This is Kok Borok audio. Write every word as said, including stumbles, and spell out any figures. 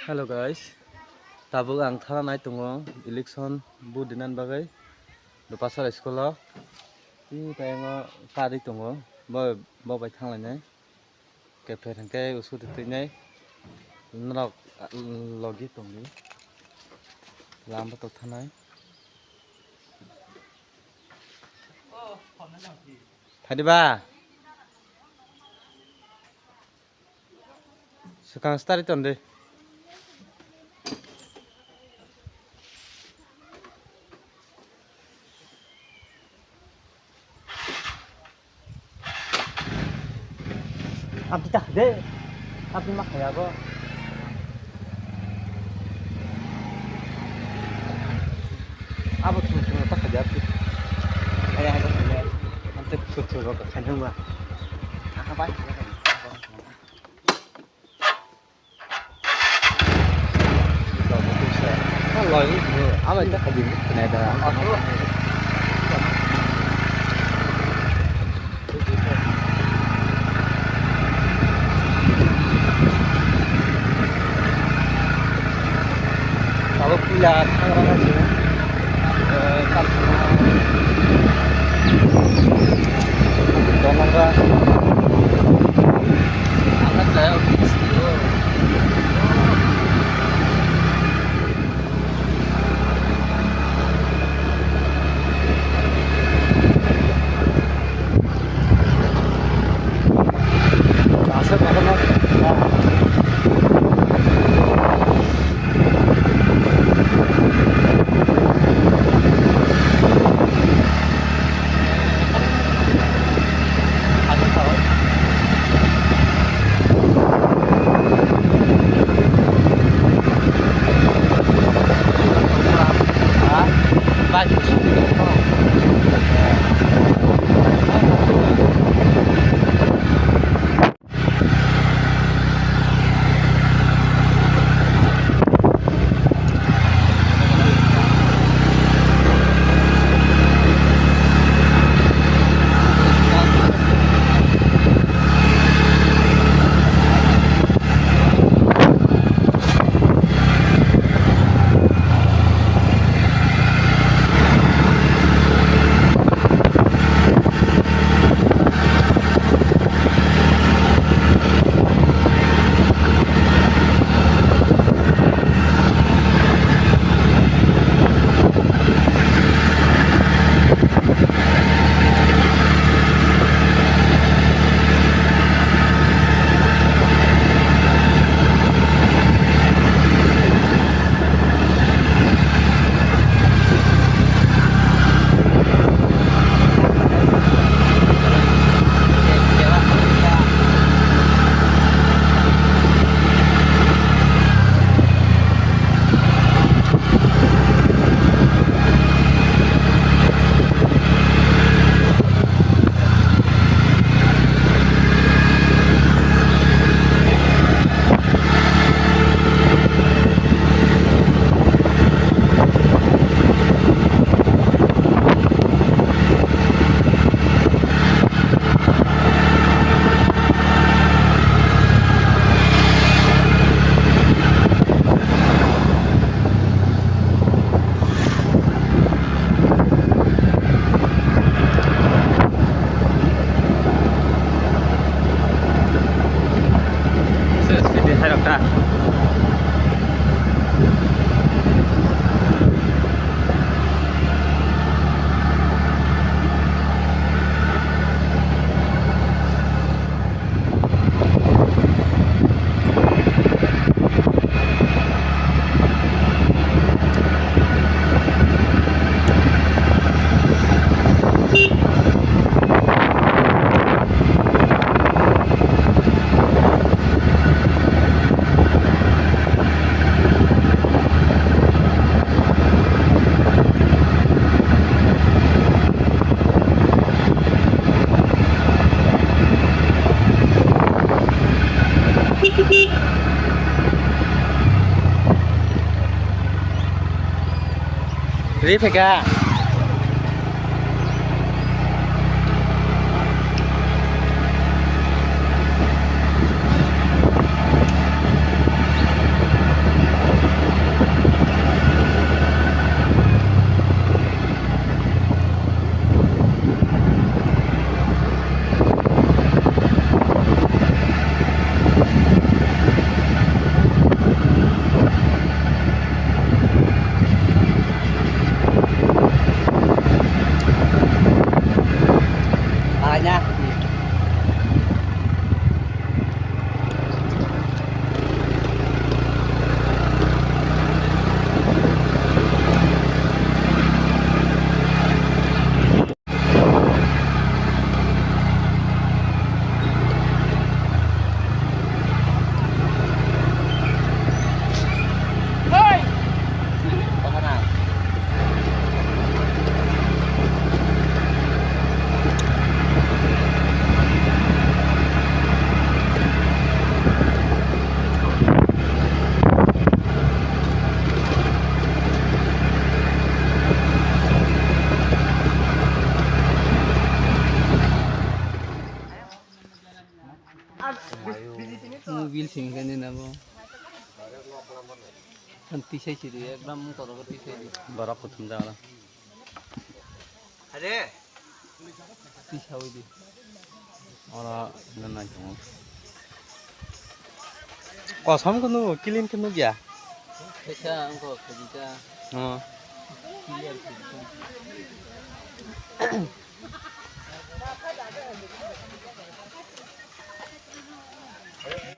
Hello guys, tabuk ang thana nai tongo election vote dinani bagwi Dopasar school o. Tei tayongo karwi tongo, bo bo bai thanglainai. Kepher hwnkhe usu twi twi nai norok logi tongdi lama tok thanai. Thadi ba. Swkang stari ton de. Abdi tak de. Abdi mak ya bo. Abo thung thung tak de abdi. Kaya hai tak de. Ante thung thung rok khainang ba. Aha bai. Abo pila thangrang hai se, eh, kalsana. Dongrang. Ri phaikha. Mobile sing khe nini abo. Ang tisai sidi, ekdam korok tisai di. Borok kuthum jagala. Are. Tisawi di. Ora nang nai tongo. Kosom kunu, kilim kunu ya. Kesa angko kajita. Oh. Clear kajita.